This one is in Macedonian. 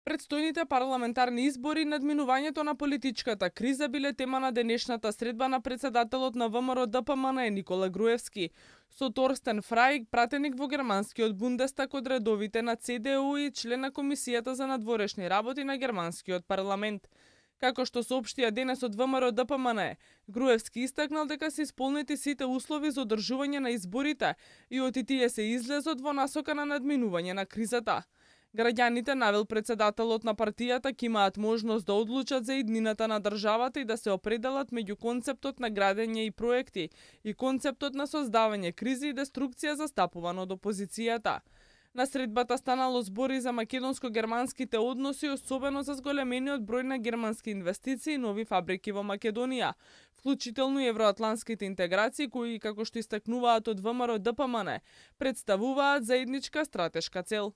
Предстојните парламентарни избори и надминувањето на политичката криза биле тема на денешната средба на председателот на ВМРО ДПМН Никола Груевски со Торстен Фрај, пратеник во германскиот Бундестаг од редовите на ЦДУ и член на Комисијата за надворешни работи на германскиот парламент. Како што соопштија денес од ВМРО ДПМН, Груевски истакнал дека се исполнети сите услови за одржување на изборите и од тие се излезот во насока на надминување на кризата. Граѓаните, навел председателот на партијата, ќе имаат можност да одлучат за иднината на државата и да се определат меѓу концептот на градење и проекти и концептот на создавање кризи и деструкција застапуван од опозицијата. На средбата станало збори за македонско-германските односи, особено за зголемениот број на германски инвестиции и нови фабрики во Македонија, вклучително и евроатлантските интеграции кои, како што истакнуваат од ВМРО ДПМН, представуваат заедничка стратешка цел.